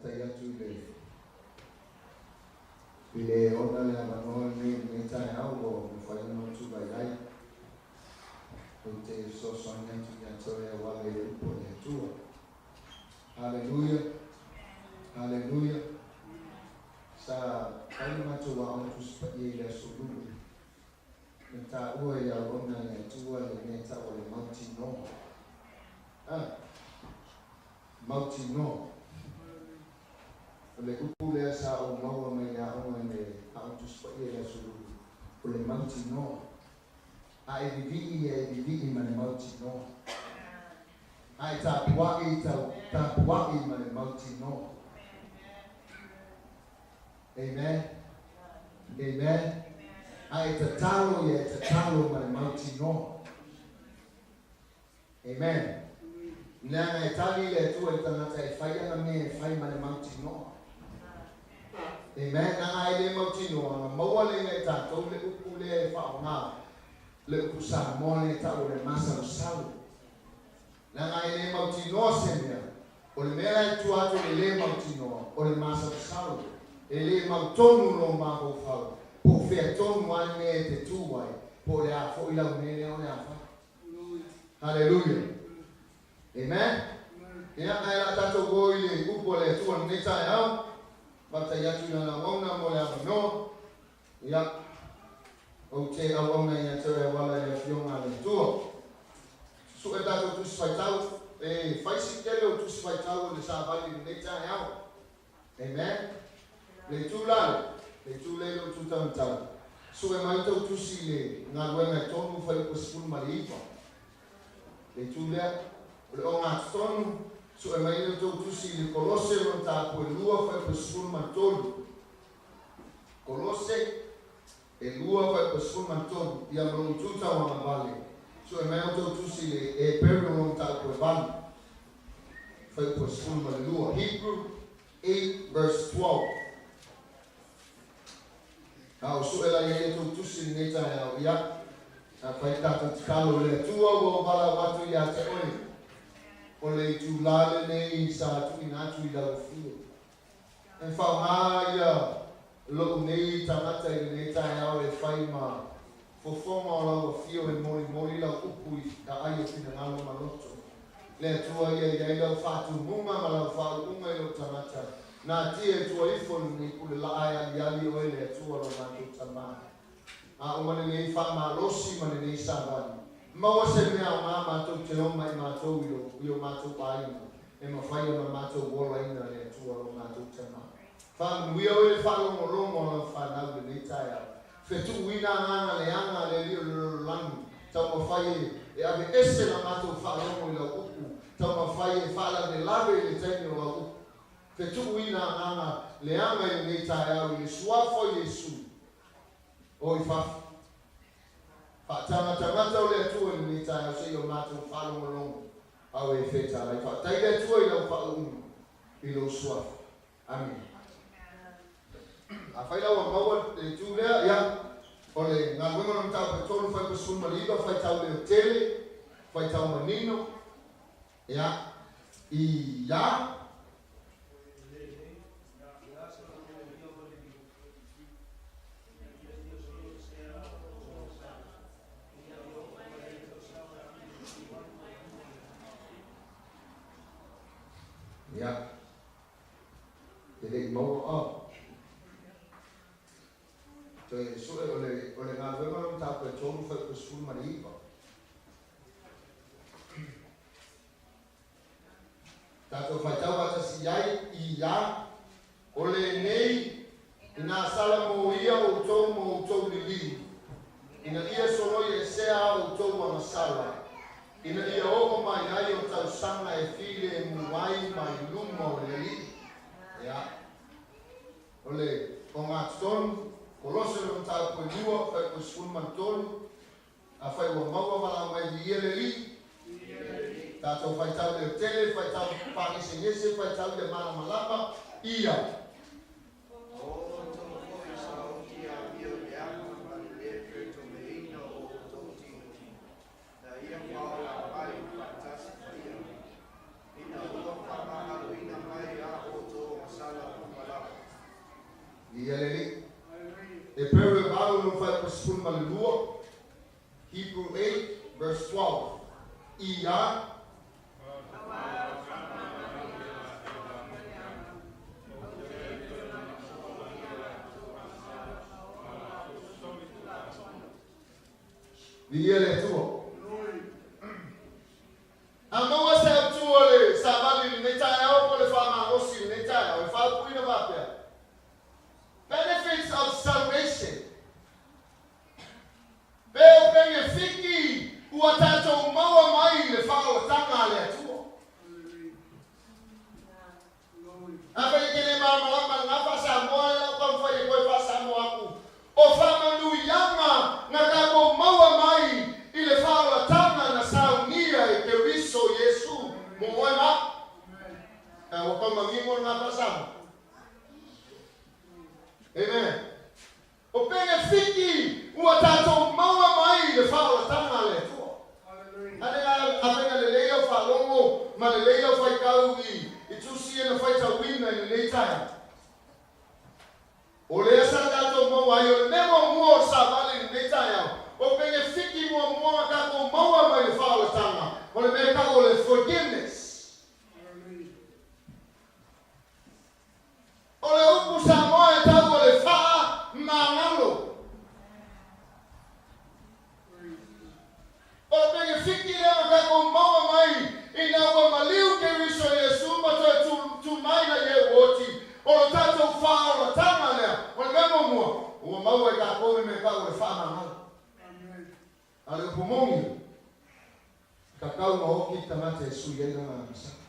Faafetai atu i le ona le avanoa lenei lenei taeao ua mafai ona ou tulai ai. Ou te fesoasoani atu ia te oe aua le upu a le Atua. Haleluia, haleluia. Sa fai le matou aoga Tusi Paia i le Aso Lua. Na taua i auauna a le Atua le mea e tau o le mautinoa. A, mautinoa. O le upu lea sa ou maua mai le aoga i le Aoga Tusi Paia i le Aso Lulu, o le mautinoa. A e vivii, e vivii ma le mautinoa. A e tapuai, tapuai ma le mautinoa. Amen. Amen. A e tatalo, ia e tatalo ma le mautinoa. Amen. Leaga e tali le Atua i le tagata e fai ana mea e fai ma le mautinoa. Amen. Leaga e le mautinoa, na maua lea e tatou le upu lea e faaaoga, le upu Samoa lea e tau o le masalosalo. Leaga e le mautinoa se mea, o le mea la e tua atu o le le mautinoa, o le masalosalo. E le mautonu lou mafaufau, po o fea tonu lava le mea e te tu ai, po o le a foi lau mea lea o le a fai. Haleluia. Amen. Ia, ae o le a tatou o i le upu a le Atua i lenei taeao. Faafetai atu i lana auauna mo le avanoa. Ia, ou te auauna ia te oe auala i le Afioga a le Atua. Susue tatou tusi faitau, e fai si tele o tusi faitau o le savali i lenei taeao. Amen. Le itu la le itu lea i lou itu taumatau. Sue mai tou tusi i le galuega e tonu fuaiupu e 19. Le itu lea, o le ogatotonu, sue mai le tou tusi i le Kolose lona mataupu e 2 fuaiupu e 13. Kolose e 2 fuaiupu e 13, ia ma lou itu tauagavale. Sue mai outou tusi i le Heperu lona mataupu e 8. Fuaiupu e 12, Hebrew 8 verse 12. A o sue la i ai outou tusi i lenei taeao, ia, a fai tatou tatalo i le Atua ua ou valaau atu ia te oe, o le itulā lenei sa tuuina atu i lau afio. E faoga ia lou nei tagata i lenei taeao e fai ma fofoga o lau afio e molimoli lau upu i aai o finagalo ma loto. Le Atua ia i ai lau faatumuga ma lau faauuga i lou tagata, natia e tua ifo lenei pule laa e aliali oe le Atua lo matou Tama. A uma lenei faamalosi ma lenei savali, maua se mea aoga matou te oma i matou i o i o matou aiga, e mafai ona matou olaina le Atua lo matou Tama. Faamanuia oe le faalogologo a lau fanau i lenei taeao. Fetuuina agaga leaga a le Alii o le lalolagi, taumafai e e aveese la matou faalogo i lau upu, taumafai e faalavelave i le taimi o lau upu. Fetuuina agaga leaga i lenei taeao i le Suafa o Iesu o i fafo. Faatagatagata o le Atua i lenei taeao seia o matou faalogologo a o e fetalai. Faafetai le Atua i lau faauuga i lou Suafa. Amene. Afai la ua maua le itu lea, ia, o le galuega o le mataupu e 3 fuaiupu 19, faitau leotele, faitau manino, ia, ia. Ia. E le i maua a. Toe sue o le, o le galuega o le mataupu e 3 fuaiupu 19. Tatou faitau faatasi i ai i a. O lenei, ina sala mo ia outou ma outou liliu, ina ia soloi esea a outou agasala, ina ia oo mai ai o tausaga e filemu ai mai luma o le Alii. Ia. O le ogatotonu, Kolose lona mataupu e 2, fuaiupu 13, Afai ua maua valaau mai viia le Alii. Tatou faitau leotele, faitau paagesegese, faitau ia malamalama, ia. O outou foi sa oti amio leaga ma le lē fetoleina o outou tino, na ia faaola mai faatasi ma ia, ina ua faamagaloina mai a outou agasala. Hebrew 8 verse 12. Ia. Viia le Atua. A maua se autu o le savali i lenei taeao po o le faamalosi i lenei taeao e faaupuina faapea, Benefits of Salvation. Pe o penefiti ua tatou maua mai i le faaolataga a le Atua. Afai e te le malamalama i lena faa-Samoa lea lau taumafai e toe faa-Samoa atu, o faamanuiaga na tatou maua mai i le faaolataga na saunia e Keriso Iesu mo oe ma au. Ua tau manino lena faa-Samoa? Amen. O penefiti ua tatou maua mai i le faaolataga a le Atua. A le avega lelei lau faalogo ma lelei lau faitau i i tusi ia na faitauina i lenei taeao. O lea sa tatou maua ai o le mea muamua o le savali i lenei taeao, o penefiti muamua na tatou maua mai le faaolataga, o le mea e tau o le forgiveness. O le upu Samoa e tau o le faa magalo. O le penefiti lea na tatou maua mai ina ua maliu Keriso Iesu ma toe tu, tu mai la ie ua oti. O lo tatou faaolataga lea, o le mea muamua, ua maua e tatou le mea tau o le faamagalo. A o le upu moni, Tatau ma oki tagata e sui ai lana agasala.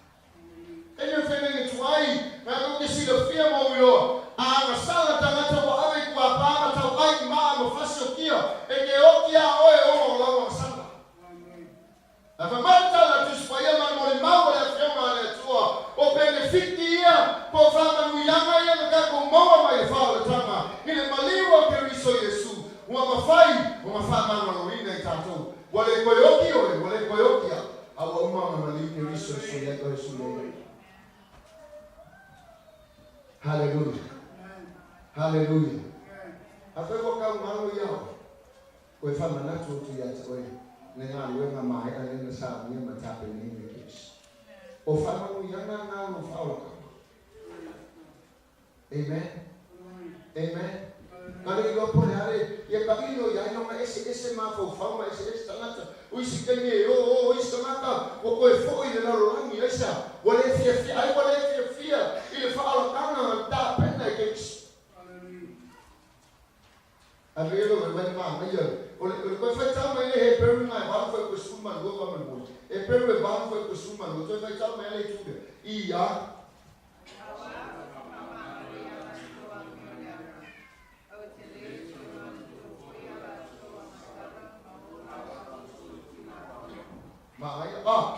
E mea fenei atu ai, na te silafia ma uiloa, a agasala tagata ua ave i kuapā ma tau ai i maa ma fasi o kia, e ke oki a oe ona o lau agasala. A fai mai le tala a Tusi Paia ma le molimau o le Afioga a le Atua, o penefiti ia, po o faamanuiaga ia na tatou maua mai le faaolataga i le maliu o Keriso Iesu, ua mafai ona faamagaloina i tatou. Ua le toe oki oe, ua le toe oki au, a ua uma ona maliu Keriso e sui ai oe, e sui ai au. Haleluia. Haleluia. Afai ua kau galo ia oe, koe faamanatu atu ia te oe le galuega maea lea na saunia ma tapenaina e Keriso. O faamanuiaga na o lou faaolataga. Amen. Amen. Ka le iloa po o le a le, ia ka ilo ia ai ona eseese mafaufau ma eseese tagata. O isi taimi e o o isi tagata ua toe foi i le lalolagi, aisea? Ua le fiafia, ai ua le fiafia i le faaolataga na tapena e Keriso. Ave ia lou mai manaia o le o le toe faitau mai le Heperu na e valu fuaiupu e 12 faamolemole. Heperu e valu fuaiupu e 12 toe faitau mai le itu lea. Ia. Manaia. Ah.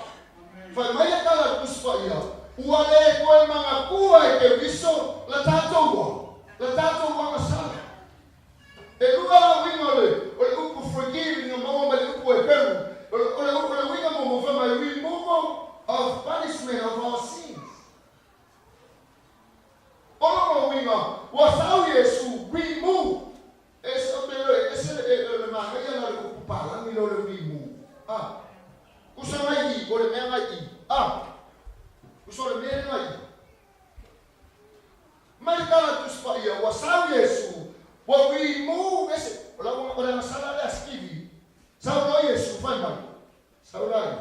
Fai mai le tala a le Tusi Paia, Ua le toe manatua e Keriso la tatou ua, la tatou agasala. E lua la uiga o le, o le upu forgive ina maua mai le upu Heperu, o le, o le, o le uiga muamua fai mai removal of punishment of our sins. O lona uiga, ua sau Iesu, remove, e se, e ese le, le manaia la o le upu palagi lea o le remove. Ah. Uso ngai i, o le mea ngai i. A. Uso o le mea ngai i. Mai le tala Tusi Paia, ua sau Iesu, ua remove ese, o la o le agasala lea a Stevie, sau loa Iesu, fai mai, sau la ia.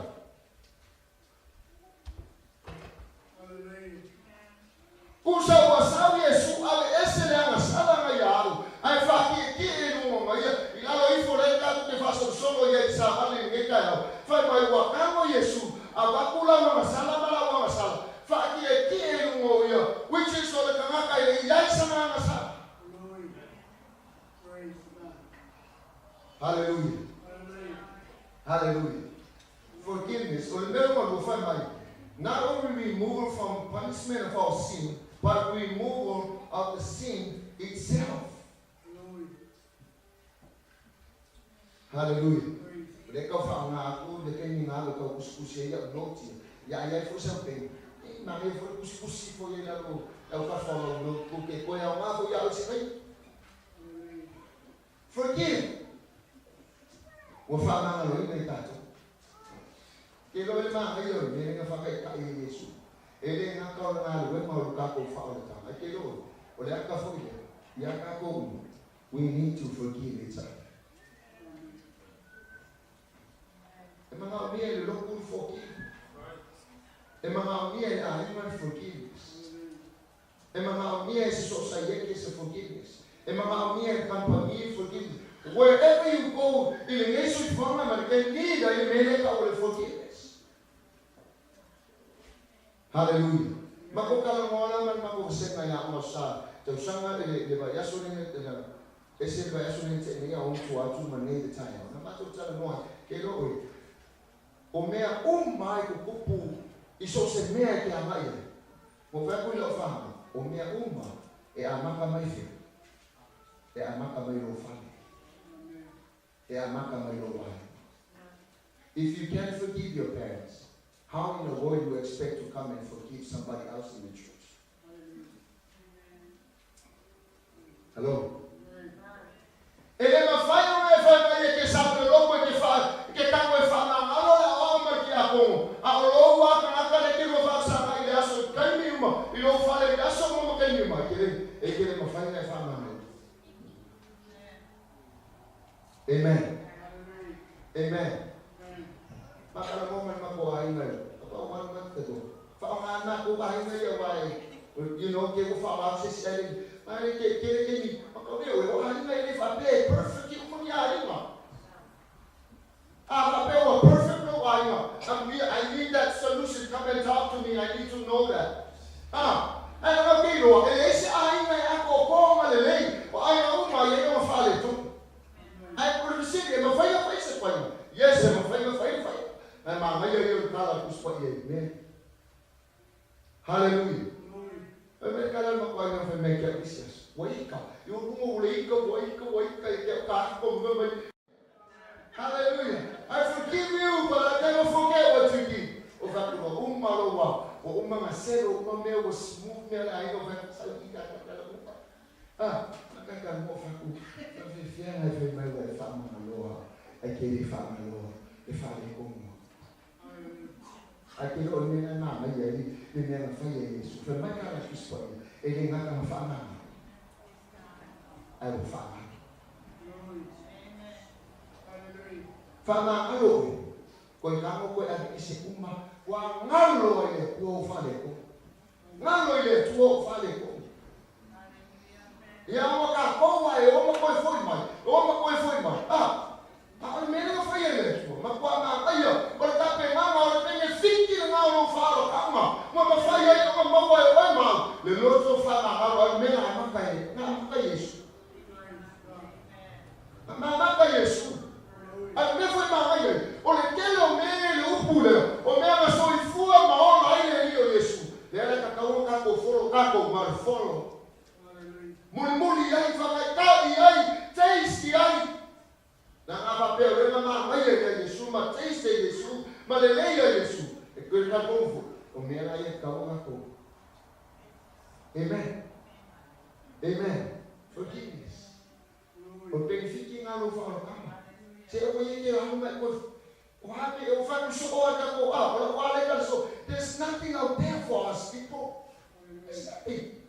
Usa ua sau Iesu ave ese le agasala na ia au, ae faakiekie i luga ona ia, i lalo ifo lea tatou te faasolosolo ia i savali i lenei taeao, fai mai ua tago Iesu, avatu lau agasala ma lau agasala, faakiekie i luga o ia, which is o le tagata e le i ai sana agasala. Hallelujah. Hallelujah. Forgiveness, o le mea lua lua fai mai, not only removal from punishment of our sin, but removal of the sin itself. Hallelujah. O lea e tau faaaoga atu le taimi na alu e tau tusitusi ai au notes ia, ia a i ai foi sau taimi, e manaia foi le tusitusi foi ai lalo i autafa o lau notebook e toe aoga foi ia au i se taimi. Forgive. Ua faamagaloina i tatou. Ke loa le manaia o le mea lea na faataitai e Iesu, e le gata o le galuega o le tatou faaolataga, ae ke loa o le ata foi lea ia tatou uma, we need to forgive each other. E manaomia e le lotu le forgive. E manaomia e le aiga le forgiveness. E manaomia e se sosaiete se forgiveness. E manaomia e le kamupani le forgiveness. Wherever you go i lenei soifuaga ma le taimi i le mea lea e tau o le forgiveness. Hallelujah. Matou talanoa la ma le matou vasega ia Aoga o Sa tausaga i le vaiaso lenei na ese le vaiaso lenei na tea nei a ona tua atu ma nei le taeao na matou talanoa ai ke iloa oe o mea uma e tutupu i so o se mea e te agai ai. Ua fai atu i lau whānau, o mea uma e amata mai fea? E amata mai lou fale. E amata mai lou aiga. If you can't forgive your parents, how in the world you expect to come and forgive somebody else in the church? Hello? E le mafai ona e fai mai e ke sa le loko e ke fa ke tango e whaangalo le aoao ma le tiakono. A o lou a kanaka le ke lua whaasanga i le aso i taimi uma, i lou fale i le aso uma ma taimi uma. E ke le, e ke le mafai na e whaangalo. Amen. Amen. Makala mo man mako aiga i. Apa o mana mana te to. Whaonga ana ko aiga ia wai. You know, ke ko whaonga se si ale. Mai ke ke ke ni. Maka o o aiga i le whape perfect i umangi aiga. Ah, whape o perfect no aiga. I need that solution. Come and talk to me. I need to know that. Ah, ai na ke iloa, e leai se aiga e atoatoa ma lelei, o aiga uma e i ai ona faaletonu. Ae o le fesili, e mafai ona fai se faiga? Yes, e mafai ona fai le faiga. Ae manaia ia o le tala a le Tusi Paia i le mea. Haleluia. Fai mai le tala a le makuaiga fai mai ke au isi aso. Ua ika. I o luga ua le ika, ua ika, ua ika i ke au kāhiko ma fai mai. Hallelujah. I forgive you, but I never forget what you did. O fai atu, ua uma lou ao. Ua uma ngā selo, uma mea, ua smooth mea le aiga, o fai atu, sau i ka tala uma. Ah, makaka mo faku, whawhiwhianga e whai mai wa e whaamangaloa, ai ke le whaamangaloa, e whaale kongo. Ai ke loo mea nā mai ai, le mea na whai ai Yesu. Whai mai ka la Kristo ai, e le ngata nga whaamanga. Ai o whaamanga. Whaamangalo oe, koe kango koe ave i se uma, kua ngalo ai le kua o whale ko. Ngalo i le Atua o fale ko. Ia ma kākou a e oma koe foi mai, e oma koe foi mai. Ah, a o le mea lea fai ai le Atua, ma kua ngā aia, o le tapenaga o le penefiti lena o lou faaalokaga, ua mafai ai ona maua e oe ma au, le loto faagagalo ai mea na amata e, na amata Iesu. Na amata Iesu. A le mea foi manaia ai, o le tele o mea i le upu lea, o mea na soifua ma ola ai le Alii o Iesu, lea la e tatau ona tatou follow tatou ma le follow. Mulimuli i ai, faataitai i ai, taste i ai. Na ngā faapea o lea na manaia ia Iesu ma taste e Iesu ma lelei ia Iesu. E koe le tatou foi, o mea la ia e tatau ona tatou. Amen. Amen. Forgiveness. O le penefiti ngā lou whaalokanga. Se o ia te ahu mai koe o hape e o whanu so o ata ko a o la wale ka so. There's nothing out there for us people. There's nothing.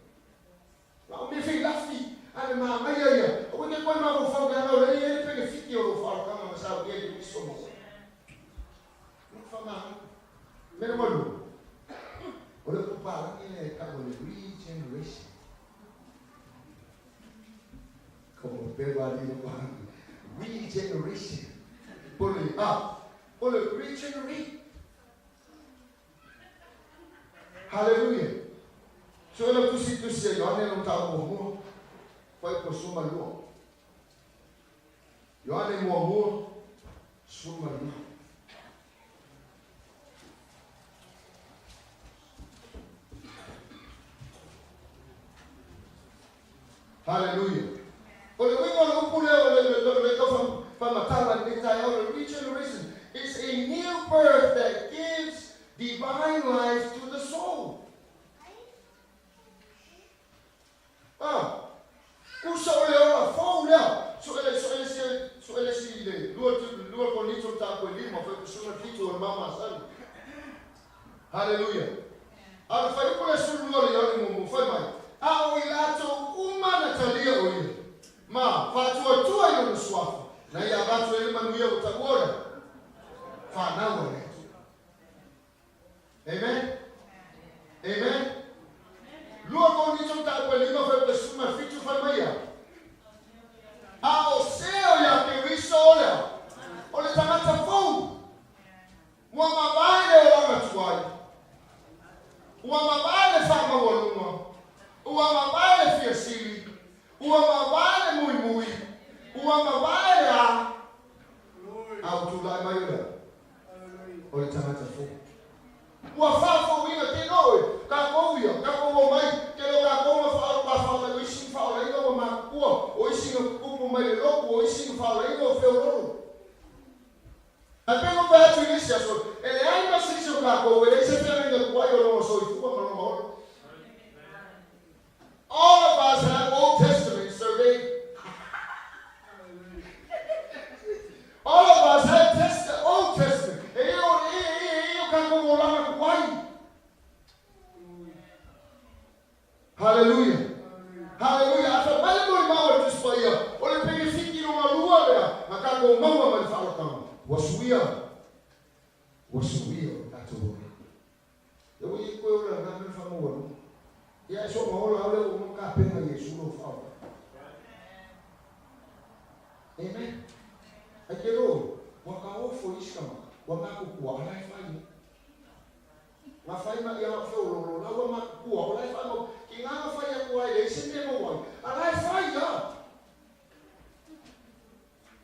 Ma o me fei lafi a le māngaia ia. O koe te koe ma lou whau ke ana o le ia le penefiti o lou whaalokanga ma sa o ia te miso mo. Mo whamānga. Mea malu. O le upalagi le ka o le regeneration. Come on, regeneration. Po le ah, po le regenerate. Hallelujah. So ela tusi tusi e Ioane lo tau muamua. Fai po suma lua. Ioane muamua suma lua. Hallelujah. O le uiga o le upu lea o le, le, le, le tau faamatala i lenei taeao, le regeneration is a new birth that gives divine life to the soul. Ah, kusa o le ola fou lea, so ele, so ele si, so ele si le, lua, lua Korinito mataupu e 5 fuaiupu 17 o le mamasani. Haleluia! A o le fuaiupu lea 12 o le Ioane muamua, fai mai, A o i latou uma na talia o ia, ma faatuatua i lona suafa, na ia avatu ai le manuia ua taua o le fanau a le Atua. Amen? Amen? Lua Korinito mataupu e 5 fuaiupu 17, fai mai ia, A o se o ia Keriso o le a? O le tagata fou. Ua mavae le olaga tuai. Ua mavae le faamaualuga. Ua mavae le fiasili. Ua mavae le muimui. Ua mavae le a? A ua tulai mai o le a? O le tagata fou. Ua faafouina ke no e kakou ia, kakou omai, ke lo kakou ma faaolaina o isi na faaolaina ua makukua, o isi na kukupu mai le loku, o isi na faaolaina o feololo. Ae pei ona ou fai atu i le isi aso, e leai ma se isi o tatou e leai se feagaiga tuai o lona soifua ma lona ola. All of us have Old Testament survey. All of us have test, Old Testament. E i o, e, e, e, o tatou olaga tuai. Haleluia! Haleluia! A fai mai le molimau a le Tusi Paia, o le penefiti lona lua lea na tatou maua mai le faaolataga, ua suia, ua suia o tatou ola. Ia ua i ai koe ola na mea faamaualuga. Ia e soona ola au lea ua uma ona tapena Iesu lou faaolataga. Amen. Ai ke lo, ua kaofo isi kamaka, ua makukua, ala e fai ai. Nga fai ma ia feololo la ua makukua o la e faamau ki nga nga fai atu ai leai se mea mau ai a la e fai a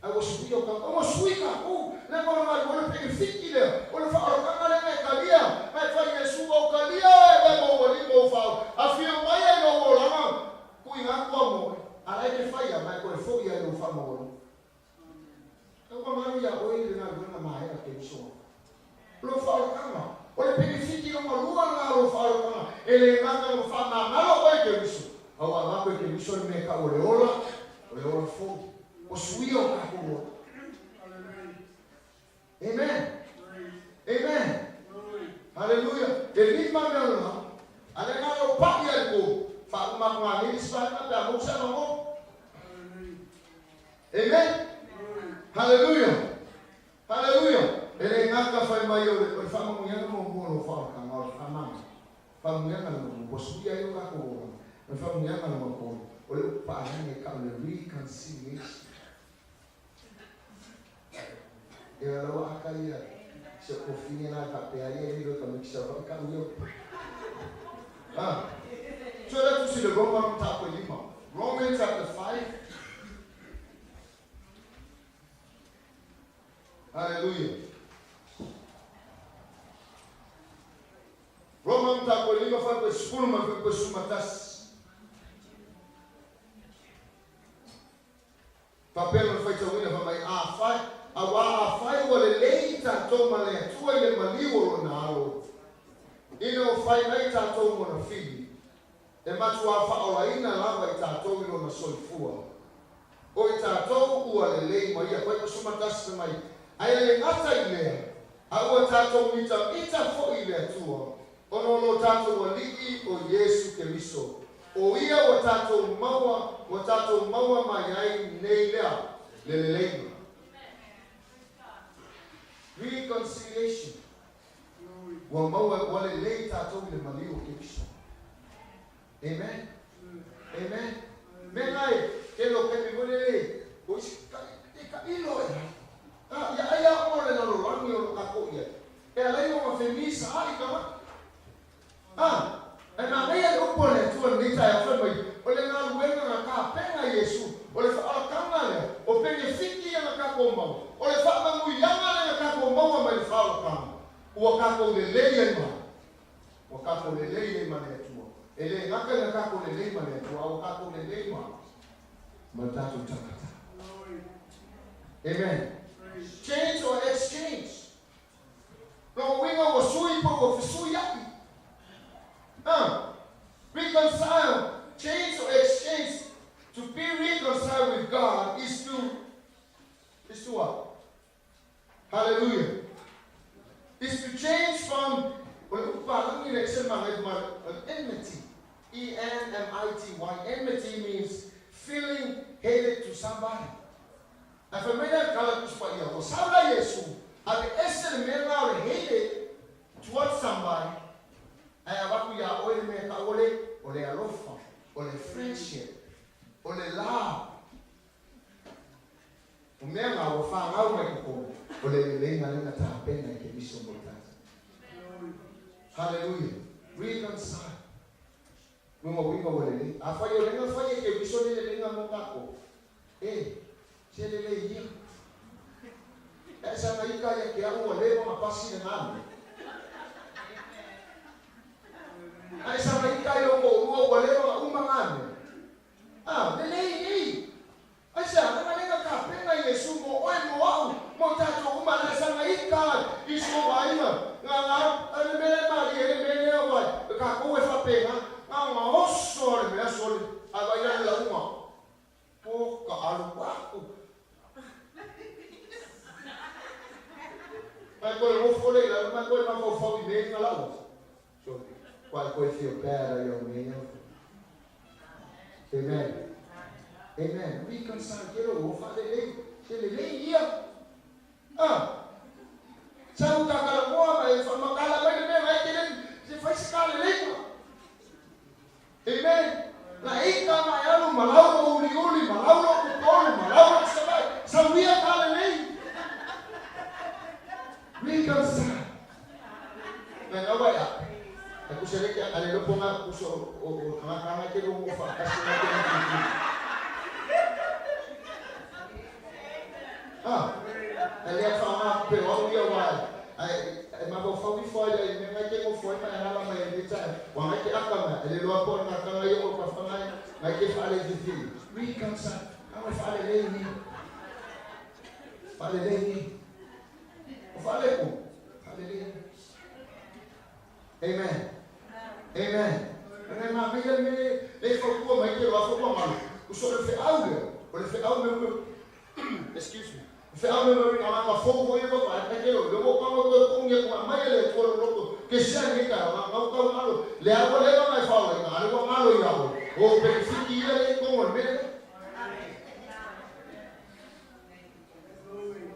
ai ua sui o ka ua sui kakou le ma nga o le penefiti lea o le faaolataga lea nga e talia nga e fai Iesu o talia e le mau alii mau fao a fia mai ai lou olaga tuuina atu au mo oe a la e te fai a ma e toe foi ai lou faamaualuga. Tau mamalu ia oe i le galuega maea Keriso. O lou faaolataga, o le penefiti lona lua lena o lou faaolataga, e le gata ona faamagalo oe i Keriso, a ua avatu e Keriso le mea e tau o le ola, o le ola fou, ua suia o tatou ola. Amen. Amen. Haleluia. E lima mea o lena. A lea na o paʻi ai ko faauma atu ngā nei isi vaega pe a maua se avanoa. Amen. Haleluia. Haleluia. E le gata fai mai o le, o le faamanuiaga muamua o lou faaolataga o le faamagalo. Faamanuiaga lona lua, ua suia ai o tatou olaga. O le faamanuiaga lona tolu, o le upu paalagi e tau o le reconciliation. Ia lau aka ia si o kofine la e faapea ai e lilo i ka mixer foi kau ia. Ah. So le tusi le Roma mataupu e 5. Romans chapter 5. Hallelujah. Roma mataupu e 5 fuaiupu e 10 ma le fuaiupu e 11. Faapea lona faitauina fai mai, Afai, auā afai ua lelei tatou ma le Atua i le maliu o Lona alo, ina ua fai ai tatou mona fili, e matuā faaolaina lava i tatou i Lona soifua. O i tatou ua lelei ma Ia. Koe 11 fai mai, Ae le gata i lea, a ua tatou mitamita foi i le Atua, Ona o lo tatou Alii o Iesu Keriso, o Ia ua tatou maua, ua tatou maua mai ai nei lea le leleiga. Reconciliation. Ua maua, ua lelei tatou i le maliu o Keriso. Amen. Amen. Mea na e tele o taimi foi lele, o isi ka, e tailo e ai. Ah, ia ai a o le lalolagi o lo tatou i ai. E alai ona femisa ai tagata. Ah, e manaia le upu a le Atua i lenei taeao fai mai, o le galuega na tapena e Iesu, o le faaolataga lea, o penefiti ia na tatou maua, o le faamanuiaga lea na tatou maua mai le faaolataga, ua tatou lelei ai ma, ua tatou lelei ai ma le Atua. E le gata ina tatou lelei ma le Atua, a ua tatou lelei ma, ma le tatou tagata. Amen. Change or exchange. Lona uiga ua sui po ua fesuiaʻi. A. Reconcile, change or exchange, to be reconciled with God is to, is to what? Hallelujah. Is to change from o le upu palagi le ese ma le ma enmity. E N M I T Y. Enmity means feeling hated to somebody. Ae fai mai le kala Tusi Paia, ua sau la Iesu, aveese le mea lena o le hated towards somebody, ae avatu iā oe le mea e tau o le, o le alofa, o le friendship, o le love. O mea na ua fanau mai totonu, o le leleiga lea na tapena e Keriso mo i tatou. Hallelujah. Reconcile. Lona uiga ua lelei. Afai o lea na fai e Keriso le leleiga mo tatou, e, se lelei ia. Ae sa na ita ia te au ua leva ona pasi lena mea. Ae sa na ita i lou toalua ua leva ona uma na mea. A, lelei nei. Aisea? Leaga lea na tapena Iesu mo oe, mo a'u, mo i tatou uma, na saga ita i so aiga, na na le mea lea e malie ai le mea lea ua tatou e faapena, na ona oso lava le mea sole, ae vaai la le lauga, o ka alu aku. Mai koe nofo lea i lalo, mai koe mafaufau i mea ia na lau atu. Sole, why koe feel bad ai au mea ia. Amen. Amen. Reconcile ke lo o faalelei. Se lelei ia. Ah. Sa u kakala moa mai fa makala mai le mea ngai ke le se fai se ka lelei. Amen. Na ika mai alu malau lo uli uli malau lo upolu malau lo sabai. Sa uia ka lelei. Reconcile. Ngai ngau ai a. Ai ku sere ke ale lopo nga ku so o o nga nga nga ke lo mo fa kasi nga ke ni. Ah. Ai le fa nga pe o ia wa. Ai ai ma ko fa wi fa ia me ngai ke mo fo mai ala mai le ta. Wa ngai ke aka mai le lo po nga ka ngai o ka fa ngai ngai ke fa le fi fi. Reconcile. Ka fa le le ni. Fa le le ni. O faaleku. Hallelujah. Amen. Amen. Ngai ma ngai le le fautua mai ke loa fautua malu. U so le feau le. O le feau me me excuse me. Feau me me nga nga fou fo ye ko ka ke lo lo ka mo ko ko nge ko mai le tua lo lo ke sia ni ka nga nga ka malo le a le nga fa le nga le wa malo ya o. O pe fiki le ko mo me.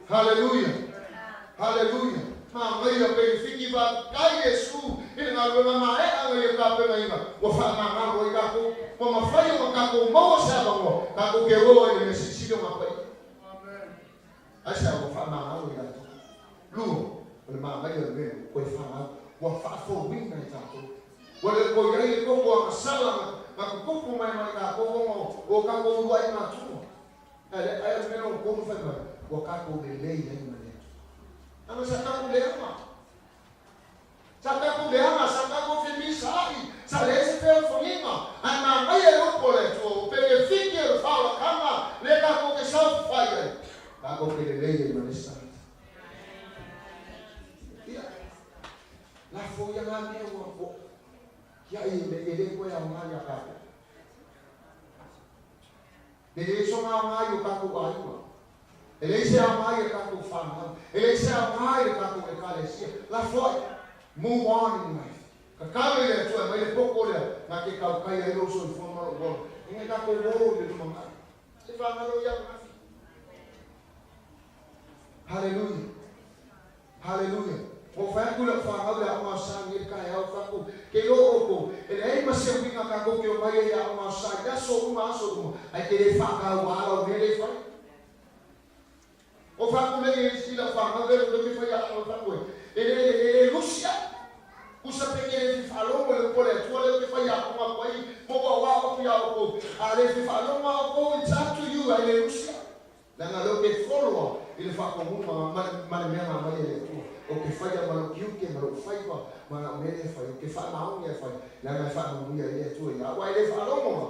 Haleluia! Haleluia! Manaia pe i whiti wa kai Iesu i le galuega mae'a na ia tapenaina, ua faamagalo ai tatou, ua mafai ona tatou maua se avanoa tatou te o ai i le mea silisili o ngā paia. Aisea? Ua faamagalo i latou. Lua, o le manaia o le mea ua toe fanau, ua faafouina i tatou. Ua le toe i ai le toto agasala na tutupu mai ma i tatou ona o tatou uluai matua. Ae le ae o le mea lona tolu fai mai, ua tatou lelei ai ma le Atua. Leaga sa tatou leaga. Sa tatou leaga, sa tatou femisaai, sa leai se feolofagiga, ae manaia le upu a le Atua, ua penefiti o le faolakaga lea tatou te saofafai ai, tatou te lelei ai ma le isi tagata. Ia, lafo ia ngā mea ua, ua, ia e le koe aoga ia tatou. E leai sona aoga i o tatou aiga. E leai se aoga i a tatou whanau. E leai se aoga i le tatou Ekalesia. Lafoai. Move on in life. Tatalo i le Atua e aumai le poto lea na te tautai ai lou soifua ma lou ola. Inga tatou o i le lumanai. Se whangaro ia ananafi. Hallelujah. Haleluia! Ua ou fai atu i lau fanau i aoga o sa nei le taeao, ou fai atu, Ke iloa outou, e leai ma se uiga tatou te omai ai i aoga o sa i aso uma aso uma, ae te le faataua lau mea lea e fai. Ua ou fai atu lea i lau fanau lea ou te fai aoga, ou fai atu, E le, e le lusi au. Usa pe te le fia faalogo i le upu a le Atua lea ou te fai aoga atu ai, ma ua ou ao atu iā outou. A le fia faalogo lava outou, it's up to you, ae le lusi au. Leaga lea ou te follow i le faatonuga ma le mea na aumai e le Atua. Ou te faia ma lou tiute ma lou faiva ma lau mea lea e fai. Ou te faamaoni e fai, leaga e faamanuia ai le Atua ia au. A e le faalogo ma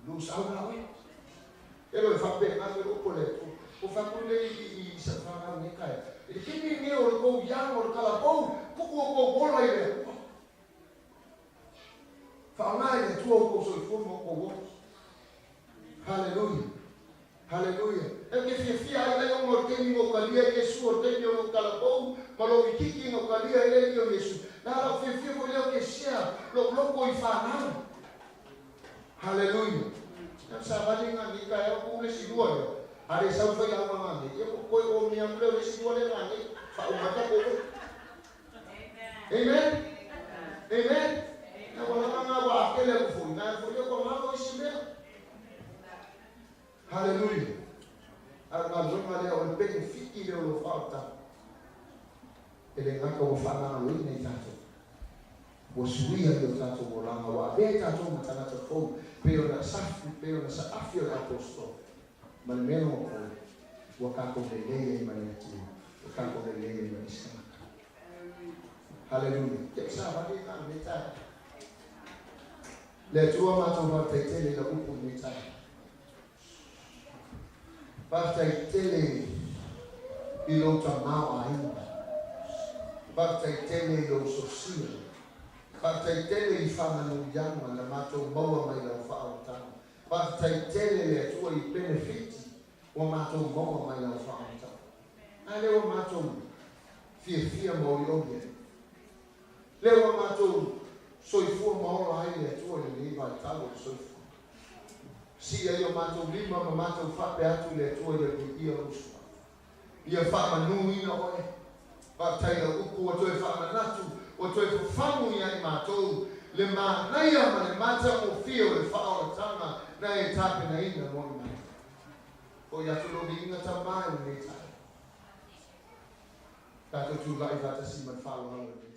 lose out la oe. E loa e faapena le upu a le Atua. Ua fai atu lelei i sau fanau nei taeao. I le taimi lenei o le tou iana o le talavou, tuu outou ola i le Atua. Faaaoga e le Atua outou soifua ma outou ola. Haleluia! Haleluia. E ou te fiafia ai ai ona o le taimi na ou talia ai Iesu, o le taimi o lou talavou ma lou ikiki na ou talia ai le Alii o Iesu. Le a lou fiafia foi lea ou te share lou loto i fanau. Haleluia. Ia savali nga nei taeao tuu le isi lua lea. A le sau faiaoga nga nei, ia toe omia atu lea o le isi lua lea nga nei. Faauma ai tatou loto. Amen. Amen. Ia ua lava nga ua akele atu foi, na foi lea ua galo isi mea. Haleluia. A o le galuega lea o le penefiti lea o lo o faaotaga. E le gata ua faamagaloina i tatou, ua suia i o tatou olaga, ua avea i tatou ma tagata fou, pei ona safi, pei ona saafi o le Aposetolo, ma le mea lona tolu, ua tatou lelei ai ma le Atua, ua tatou lelei ai ma isi tagata. Haleluia. Ke i savali na lenei taeao. Le Atua matou faafetai tele i lau upu i lenei taeao. Faafetai tele i lou tamaoaiga. Faafetai tele i lou sosia. Faafetai tele i faamanuiaga na matou maua mai lau faaolataga. Faafetai tele le Atua i penefiti ua matou maua mai lau faaolataga. A lea ua matou fiafia ma olioli ai. Lea ua matou soifua ma ola ai le Atua i lenei vaitau o le soifua. Sii ai o matou lima ma matou faapea atu i le Atua ia viia lou suafa. Ia faamanuina oe. Faafetai i lau upu ua toe faamanatu, ua toe fafagu ia i matou le manaia ma le matagofie o le faaolataga na e tapenaina mo i matou. Foi atu lou viiga Tama i lenei taeao. Tatou tulai faatasi ma le faaaloalo i lenei.